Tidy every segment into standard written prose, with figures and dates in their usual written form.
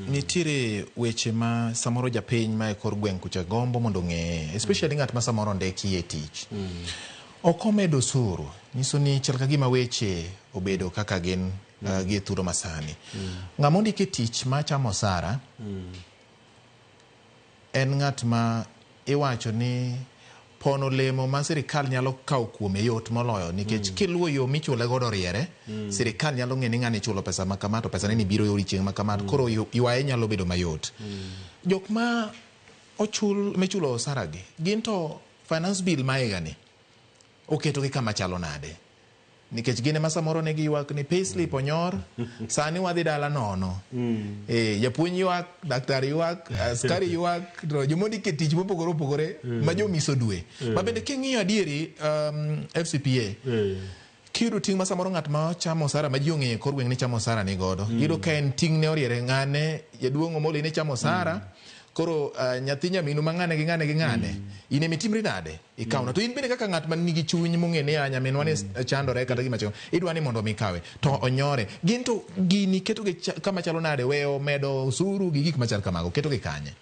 Nitiere weche ma samoro japiny ma e kor gweng' kucha gombo mondo ong'e, especially ng'at ma samoro ondiki e tich. Ok omed osuru, nyiso ni chal ka gima weche obedo kaka gin gi e thuolo masani. Ng'ama ondiki e tich ma chamo osara en ng'at ma iwacho ni pono olemo ma sirikal nyalo kawo kuome yot moloyo nikech kiluwo yo michule godo oriere, sirikal nyalo ng'e ni ng'ani ichulo pesa ma kama to pesane ni biro yori chieng' ma kama, koro ywaye nyalo bedo mayot. Jok ma ochul michulo osara gi gin to finance bill ma higa ni oketogi kama chalo nade? Nikech gin ema samoro ne giywak ni payslip onyor, sani wadhi dala nono. Japuonj ywak, daktar ywak, askari ywak, to joma ondik e tich mopogore opogore ma jomiso dwe. Ma bende king'iyo adieri FCPA, kiyudo ting' ma samoro ng'at ma chamo osara ma ji ong'eyo e kor gweng' ni chamo osara ni godo. Iyudo ka en ting'ne oriere ng'ane, jaduong' Omolo in ichamo osara, koro nyathi nyaminu ma ng'ane gi ng'ane gi ng'ane, in ema itimri nade? Ikawna. To in bende kaka ng'at man nigi chuny mong'e ni nyaminwa ni chandore kata gima chalo, idwa ni mondo mi kawe, to onyore. Gin to gini ketogi kama chalo nade, weyo medo osuru gi gik machal kamago, ketogi kanye?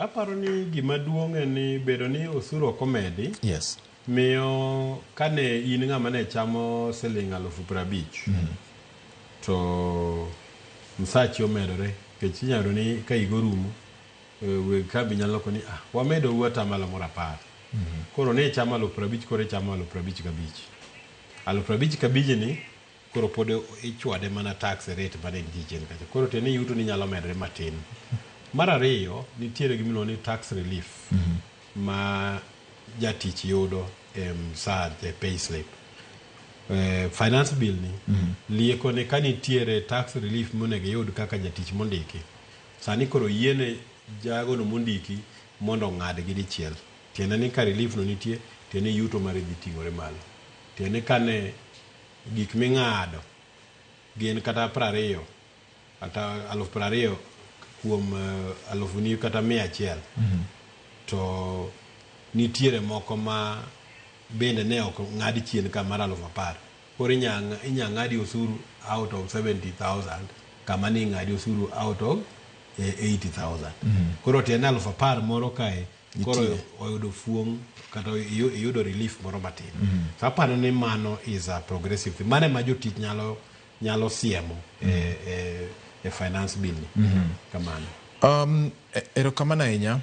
Aparo ni gima duong' en ni bedo ni osuru ok omedi, miyo kane in ng'ama ne chamo siling 50,000, to msachi omedore, nikech inyalo yudo ni ka higa orumo, weg kambi nyalo loko ni ah, wamedou atamalo moro 10. Koro ne ichamo 50,000, koro ichamo 55,000. 55,000 ni koro pod ichwade mana tax rate mane nitie chien kacha. Koro tiende ni yuto ni nyalo medore matin. Mar ariyo, nitiere gima iluongo ni tax relief ma jatich yudo e msar e pay slip. Finance bill ni lieko ni ka nitiere tax relief monego iyud kaka jatich mondiki, sani koro yiene jagono mondiki mondo ong'ad gi dichiel. Tiende ni ka relief no nitie, tiende ni yuto mari dhi ting'ore malo. Tiende ni kane gik ming'ado gin kata 20 kata 20,000 kuom alufuni kata 100, to nitiere moko ma bende ne ok ng'ad chien ka mar 10,000. Koro inya ng'adi osuru out of 70,000 kama ni ing'adi osuru out of 80,000. Koro tiende 10,000 moro kae koro oyudo fuong' kata iyudo relief moro matin. So aparo ni mano is a progressive thing. Mano ema jotich nyalo siemo e finance bill ni. Kamano. Erokamano ahinya.